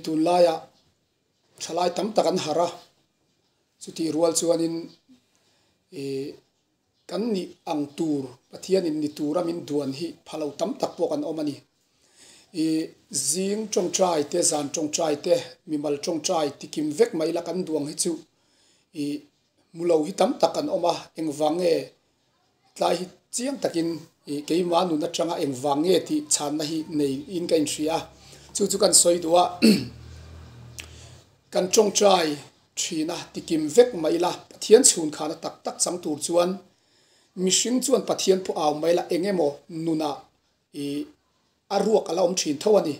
Tunlaiah thalai tam tak an harh a, chutih rual chuanin ih kan nih ang tur Pathianin ni tura min duan hi pha lo tam tak pawh kan awm a ni. Ih zing tawngtai te, zan tawngtai te, mimal tawngtai tikim vek mai la kan duang hi chu ih hmu lo hi tam tak kan awm a, engvang nge Tlai hi chiang takin ih keimah nun atanga engvang nge tih chhanna hi nei in ka inhria a, chu chu kan sawi duh a, kan tawngtai thin a tikim vek mai ila, Pathian chhun khana tak tak chang tur chuan mihring chuan Pathian pawh au mai ila eng emaw nunah ih a ruak a la awm thin tho a ni.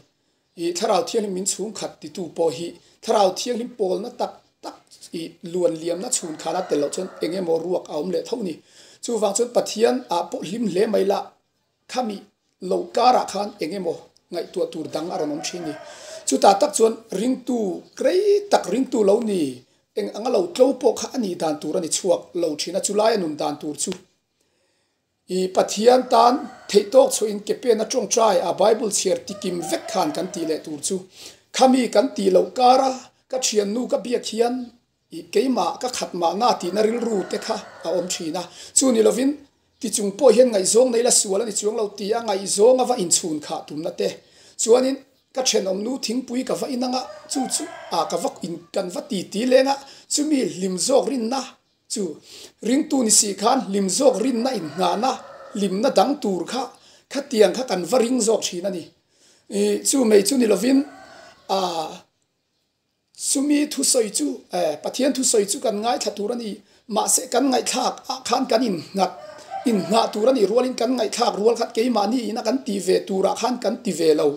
Ih Thlarau Thianghlim min chhungkhat titu pawh hi Thlarau Thianghlim pawlna tak tak ih luan liamna chhun khana tel loh chuan eng emaw ruak a awm leh tho ni. Chuvang chuan Pathian ah pawh hlim hle mai la, khami lo karah khan eng emaw ngaihtuah tur dang a rawn awm thin ni. Chutah tak chuan ringtu rei tak ringtu lo ni eng anga lo tlo pawh kha a nih dan tur a ni chhuak lo thin a, chulai a nun dan tur chu I Pathian tan theih tawk chhuahin ke pen a tawngtai a Bible chhiar tikim vek khan kan tih leh tur chu khami kan tih loh kar a ka thiannu ka biak hian i keimah ka khat mahna tihna rilru te kha a awm thin a, chu ni lovin tichung pawh hian ngaihzawng nei la sual a ni chuang lo ti a ngaihzawng a va inchhun khah tumna te chuanin ka thenawmnu thingpui ka va inang a chu chu a ka va in kan va ti ti leng a chumi hlim zawk rinna Chu ringtu ni si khan hlim zawk rinna inngahna, hlimna dang tur kha khatiang kha kan va ring zawk thin a ni. Chu mai chu ni lovin chumi thusawi chu Pathian thusawi chu kan ngaithla tur a ni. Mahse kan ngaihthlak ah khan kan innghat inngah tur a nih rualin kan ngaihthlak rual khat keimahni ina kan tih ve turah khan kan ti ve lo.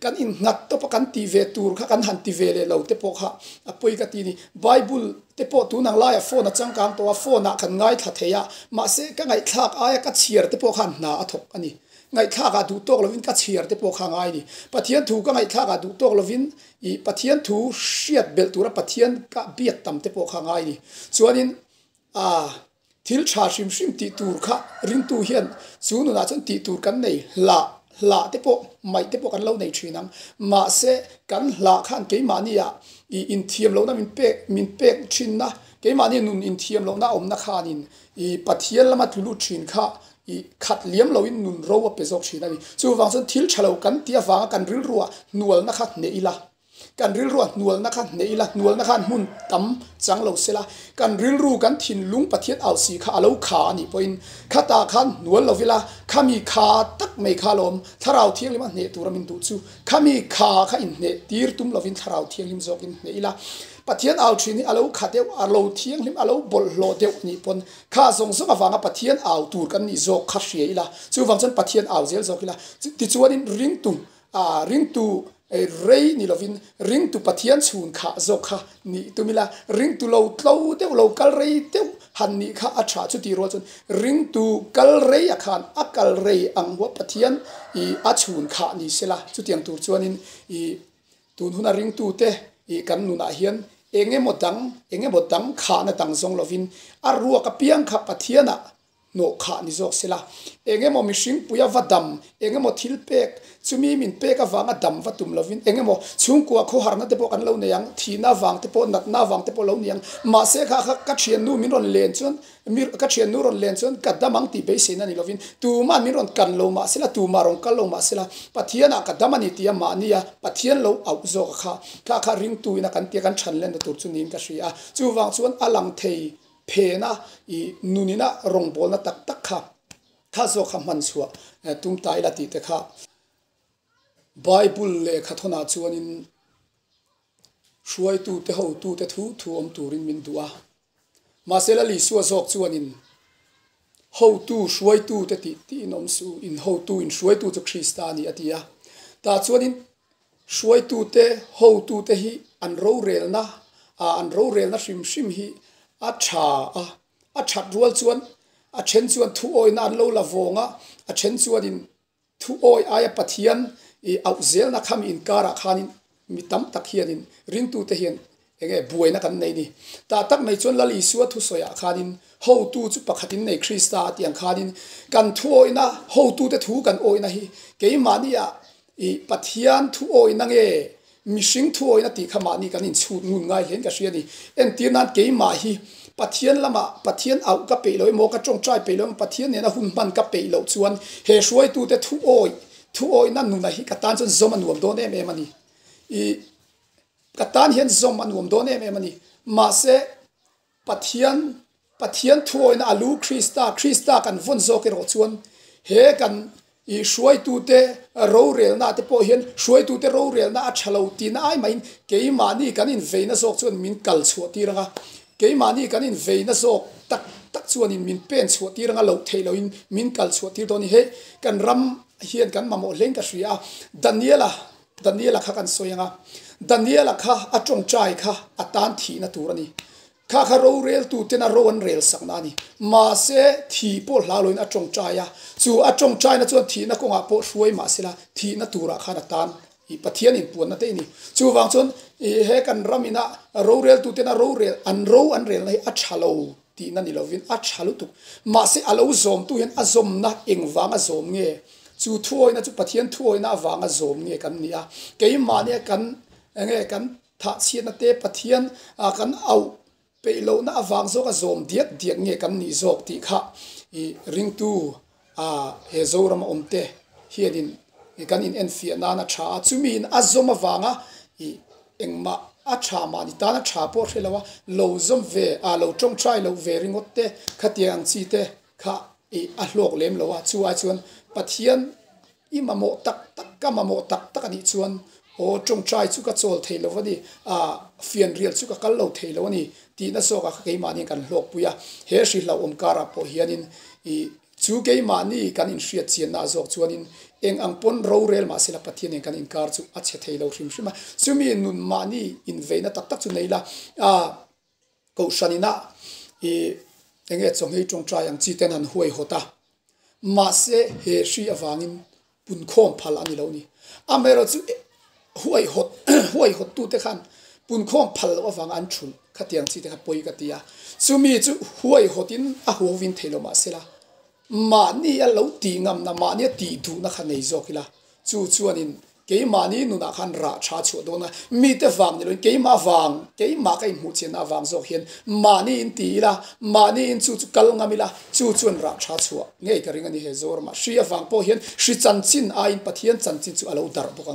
Kan innghat tawp a kan tih ve tur kha kan han ti ve leh lo te pawh kha a pawi ka ti a ni. Bible te pawh tun ang laiah phone a changkang tawh a, phone ah kan ngaithla thei a, mahse ka ngaihthlak aia ka chhiar te pawh khan hna a thawk a ni. Ngaihthlak ah duh tawk lovin ka chhiar te pawh kha a ngai a ni. Pathian thu ka ngaihthlak ah duh tawk lovin ih Pathian thu hriat belh tura Pathian ka biak tam te pawh kha a ngai a ni. Chuanin ah Thil tha hrim hrim tih tur kha ringtu hian chu nunah chuan tih tur kan nei hlah hlah te pawh maih te pawh kan lo nei thin ang. Mahse kan hlah khan keimahnia ih inthiam lohna min pek min pek thinna keimahnia nun inthiam lohna a awmna khanin ih Pathian lama tlu lut thin kha ih khat liam loin nun ro a pe zawk thin a ni. Chuvang chuan thil tha lo kan tih avanga kan rilruah hnualna kha hneh ila. Kan rilru a hnualna kha hneh ila, hnualna khan hmun tam chang lo sela, kan rilru kan thinlung Pathian au si kha a lo kha a nih pawhin khatah khan hnual lo ila, khami kha tak mai kha alawm Thlarau Thianghlim a hneh tura min duh chu khami kha kha inhneh tir tum lovin Thlarau Thianghlim zawkin hneh ila, Pathian au thin hi a lo kha deuh, a lo thianghlim, a lo bawlhhlawh deuh a nih pawn kha zawng zawng avanga Pathian au tur kan nih zawk kha hria ila, chuvang chuan Pathian au zel zawk ila, tichuanin ringtu A ringtu rei ni lovin ringtu Pathian chhun khah zawk kha nih tum ila, ringtu lo tlo deuh lo kal rei deuh han nih kha a tha chuti rual chuan ringtu kal rei a khan a kal rei ang hua Pathian i a chhun khah ni sela chutiang tur chuanin i tun huna ringtu te i kan nunah hian eng emaw dang eng emaw dang khahna dang zawng lovin a ruak apiang kha Pathianah hnawh khah ni zawk sela, eng emaw mihring puia va dam, eng emaw thil pek, chumi min pek avanga dam va tum lovin, eng emaw chhungkua khawharna te pawh kan lo nei ang, thihna avang te pawh, natna avang te pawh lo ni ang, mahse kha kha ka thiannu min rawn len chuan, mi ka thiannu rawn len chuan ka dam ang tih beiseina ni lovin, tuma'n min rawn kan lo mah sela, tumah rawn kal lo mah sela, Pathianah ka dam a ni tia mahnia Pathian lo auh zawk a kha, kha kha ringtuin a kan tia kan chhan lenna tur chu niin ka hria a, chuvang chuan a lang thei. Phena i nunina rawngbawlna tak tak kha kha zawk kha hman chhuah tum ta ila tih te kha Bible lehkha thawnah chuanin hruaitute hotute thu thu awm turin min duh a. Mahse Lal Isua zawk chuanin hotu hruaitute tih tiin awm suh, in hotu in hruaitu chu Krista a ni a ti a. Tah chuanin Hruaitute, hotute hi an rorelna, an rorelna hrim hrim hi a tha a, a that rual chuan a then chuan thuawina an lo la vawng a, a then chuanin thuawi aia Pathian i auh zelna khami inkarah khanin mi tam tak hianin ringtute hian enge buaina kan nei ni. Tah tak mai chuan Lal Isua thusawiah khanin hotu chu pakhatin nei Krista a tih ang khanin kan thuawina, hotute thu kan awina hi keimahnia I Pathian thu awina nge? Mihring thuawina tih kha mahni kan inchhut ngun ngai hlein ka hria a ni. Entir nan keimah hi Pathian lamah Pathian auh ka peih lo emaw, ka tawngtai peih lo emaw, Pathian nena hun hman ka peih loh chuan he hruaitute thuawi thuawina nuna hi ka tan chuan zawm a nuam dawn em em a ni. I ka tan hian zawm a nuam dawn em em a ni. Mahse Pathian Pathian thuawina a lu Krista, Krista kan vawn zawk erawh chuan he kan i hruaitute rorelna te pawh hian hruaitute rorelna a tha lo tihna ai mahin keimahni kan inveina zawk chuan min kal chhuah tir ang a, keimahni kan inveina zawk tak tak chuanin min pen chhuah tir ang a, loh theih lohin min kal chhuah tir dawn a ni. Hei kan ram hian kan mamawh hleng ka hria a, Daniela Daniela kha kan sawi ang a, Daniela kha a tawngtai kha a tan thihna tur a ni. Kha kha roreltu tena ro an rel sakna a ni. Mahse, thi pawh hlau loin a tawngtai a. Chu a tawngtaina chuan thihna kawngah pawh hruai mah sela, thihna turah khan a tan i Pathian inpuanna te i ni. Chuvang chuan he kan ram ina roreltu tena rorel an ro an relna hi a tha lo tihna ni lovin a tha lutuk. Mahse, a lo zawmtu hian a zawmna engvanga zawm nge? Chu thuawina chu Pathian thuawina avanga zawm nge kan ni a? Keimahnia kan enge kan Thahchhiatna te Pathian kan auh peih lohna avang zawk a zawm diak diak nge kan nih zawk tih kha i ringtu he Zoram a awm te hianin kan in enfiah nan a tha a, chumi in a zawm avanga i engmah a tha mahni tan a tha pawh hre lo a, lo zawm ve a lo tawngtai loh ve ringawt te khatiang ang chi te kha i a hlawk lem lo a, chu ai chuan Pathian I mamawh tak tak, ka mamawh tak tak a nih chuan aw tawngtai chu ka chawl thei lo a ni, ah fianrial chu ka kal lo thei lo a ni tihna zawkah kha keimahni kan hlawkpui a. He hrihlauhawm karah pawh hianin i chu keimahni kan inhriat chianna zawk chuanin eng ang pawn rorel mah sela Pathian nen kan inkar chu a chhe thei lo hrim hrim a. Chumi nun mahni inveina tak tak chu nei la, ah Kohhran inah i enge chawnghei tawngtai ang chi ten han huai hawt a, mahse he hri avangin punkhawm phal a ni lo ni. Amaherawhchu huai hawt huai hawt tute khan punkhawm phal loh avanga an thulh khatiang chi te kha pawi ka ti a, chumi chu huai hawtin a huauvin thei lo mahsela Mahni a lo tih ngamna, mahni a tih duhna kha nei zawk ila, chu chuanin keimahni nunah khan rah tha chhuah dawn a, mite vang ni loin keimah vang, keimah ka inhmuh chianna avang zawk hian mahni in ti ila, mahni in chu chu kal ngam ila, chu chuan rah tha chhuah ngei ka ring a ni he Zoramah. Hri avang pawh hian hri chanchin aiin Pathian chanchin chu a lo darh bawk ang.